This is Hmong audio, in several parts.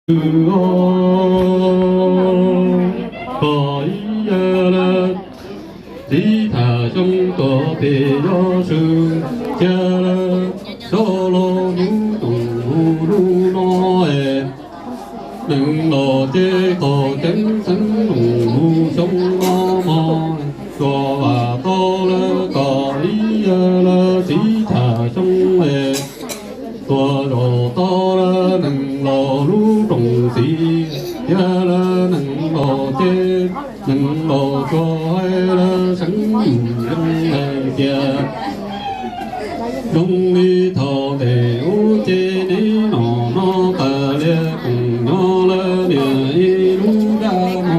Koj ib yawg lawm, txiv tham xyoo tuaj pem Yos Sws, cia lawm, cov laus hnub toom mus hnub no es, neeg laus ces qhov tseeb xeeb loos mus xyoo no mog, tsuas vam tau lawm koj ib yawg lawm txiv tham xyoo es, tuaj zaum tau lawm neeg laus lub rooj txiv, cia lawm neeg laus ces neeg laus tsuas hais lawm xeeb yus yeej hais tias, zoo li thaum ntej ub ces neb no no tas lias koom nyob lawm niam ib lub dab no,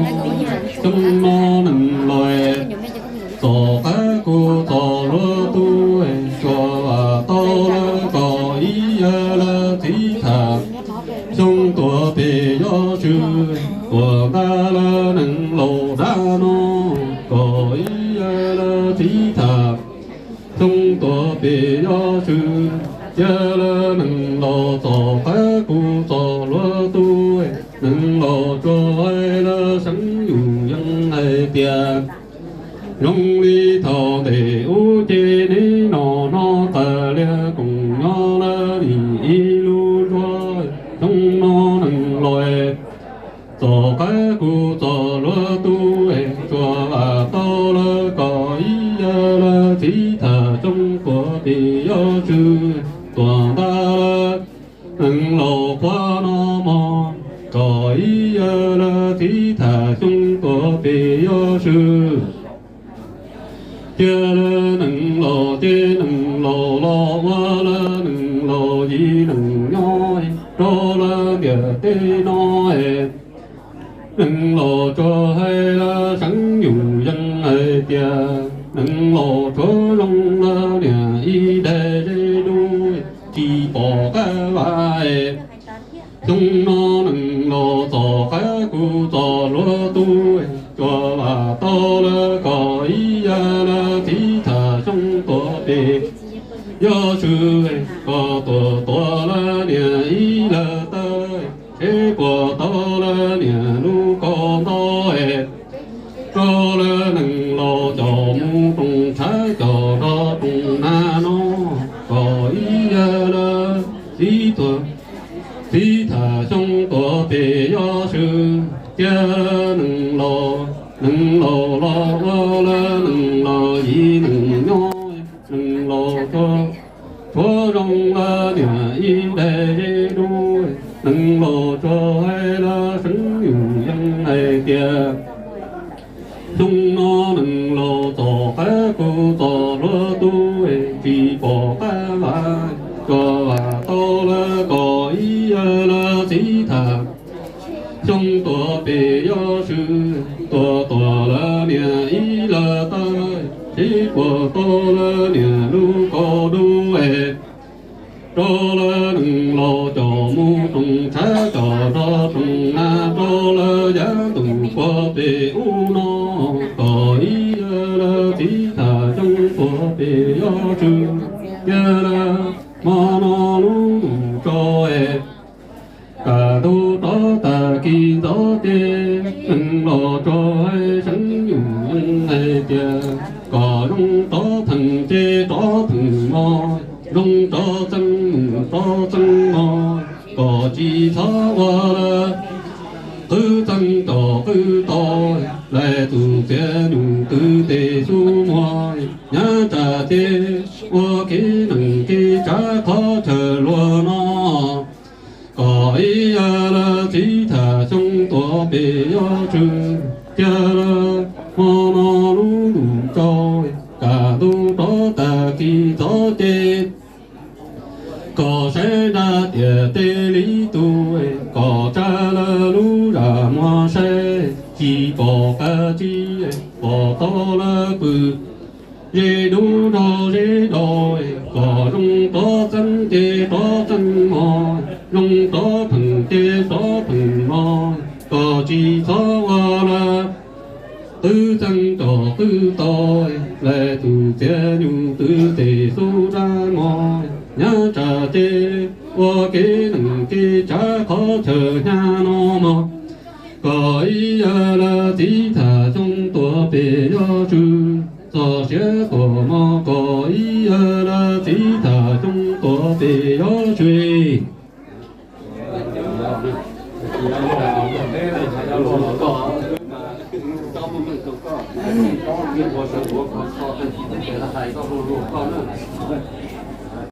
xyoo no neeg laus txom qab kuj txom luag tub, tsuas vam tau lawm koj ib yawg lawm txiv tham xyoo tuaj pem Yos Sws, tuaj nta lawm neeg laus dab no, koj ib yawg lawm txiv tham xyoo tuaj pem Yos Sws, cia lawm neeg laus txom qab kuj txom luag tub, neeg laus tsuas hais lawm xeeb yus yeej hais tias, zoo li thaum ntej ub ces neb no no tas lias koom nyob lawm niam ib lub ntsuag, xyoo no neeg laus txom qab kuj txom luag tub, tsuas vam tau lawm koj ib yawg lawm txiv tham xyoo tuaj pem Yos Sws, tuaj nta lawm neeg laus qhuav no mog, koj ib yawg lawm txiv tham xyoo tuaj pem Yos Sws, cia lawm neeg laus ces neeg laus los ua lawm neeg laus yim neeg nyob rau lawm ntiaj teb no es, neeg laus tsuas hais lawm xeeb yus yeej hais tias, neeg laus tsuas zoo lawm niam ib daig zeb dub, tsis pom qab vam es, xyoo no neeg laus txom qab kuj txom luag tub, tsuas vam tau lawm koj ib yawg lawm txiv tham xyoo tuaj pem Yos Sws, koj tuaj tuaj lawm niam ib lawv tawb, seb puas tau lawm niam lub kaus ntoo es, rau lawm neeg laus coj mus rooj tshav coj rau rooj nag no, koj ib yawg lawm txiv tuaj, txiv tham xyoo tuaj pem Yos Sws, cia neeg laus, neeg laus los ua lawm neeg laus yim neeg nyob, neeg laus tsuas, tsuas zoo lawm niam ib daig zeb dub, neeg laus tsuas hais lawm xeeb yus yeej hais tias, xyoo no neeg laus txom qab kuj txom luag tub, tsis pom qab vam, tsuas vam tau lawm koj ib yawg lawm txiv tham xyoo tuaj pem Yos Sws, tuaj tuaj lawm niam ib lawv tawb, seb puas tau lawm niam lub kaus dub es, rau lawm neeg laus coj mus rooj tshav coj rau rooj nag, rau lawm yav ntuj puag pem ub no, koj ib yawg lawm txiv tham xyoo tuaj pem Yos Sws, cia lawm hmo no lub ntuj tsaus es, kaj ntug rov tag kis ntxov ces, neeg laus tsuas hais xeeb yus yeej hais tias, koj zoo rov theem ces rov theem mog, zoo rov txeeb mus rov txeeb mog, koj tsis txhob ua lawm qwv txeeb rov qwv to, lais tus txiav nyuj twm tes xub muag, nyob tsam ces ua kev neeg kev tsav qhov chaw luag no. Koj ib yawg lawm txiv tham xyoo tuaj pem Yos Sws, cia lawm hmo no lub ntuj tsaus, kaj ntug rov tag kis ntxov ces, koj saib nrab tiaj teb li tus, koj tsa lawm lub zaj muag saib, tsis pom qab tsi, pom tau lawm pw zeb dub nrog zeb dau, koj zoo rov txeeb ces rov txeeb mog, zoo rov pheem ces rov pheem mog, koj tsis txhob ua lawm qwv txeeb rov qwv to, lais tus txiav nyuj twm tes xub dab mog, nyob tsam ces ua kev neeg kev tsav qhov chaw hnyav no mog, kom ib yawg lawv txiv tham xyoo tuaj pem yuav tsum, txog siav tuaj mog kom ib yawg lawv txiv tham xyoo tuaj pem yuav tsum.